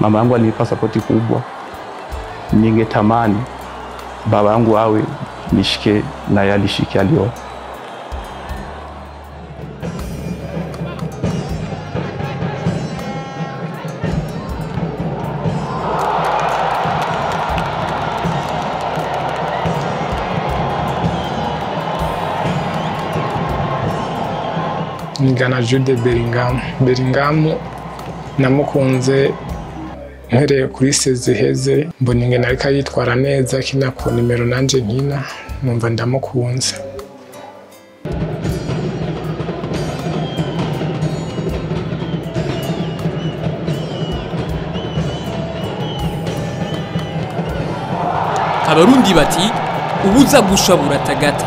Mama yangu alinipa sapoti kubwa. Ningetamani baba yangu awe nishike na yalishike alio. Nigana Jude Bellingham. Bellingham namukunze mpereye kuri seziheze, mbona ingene ariko yitwara neza akina ku nimero nanje nkina, numva ndamukunze. Abarundi bati ubuza gusha buratagata.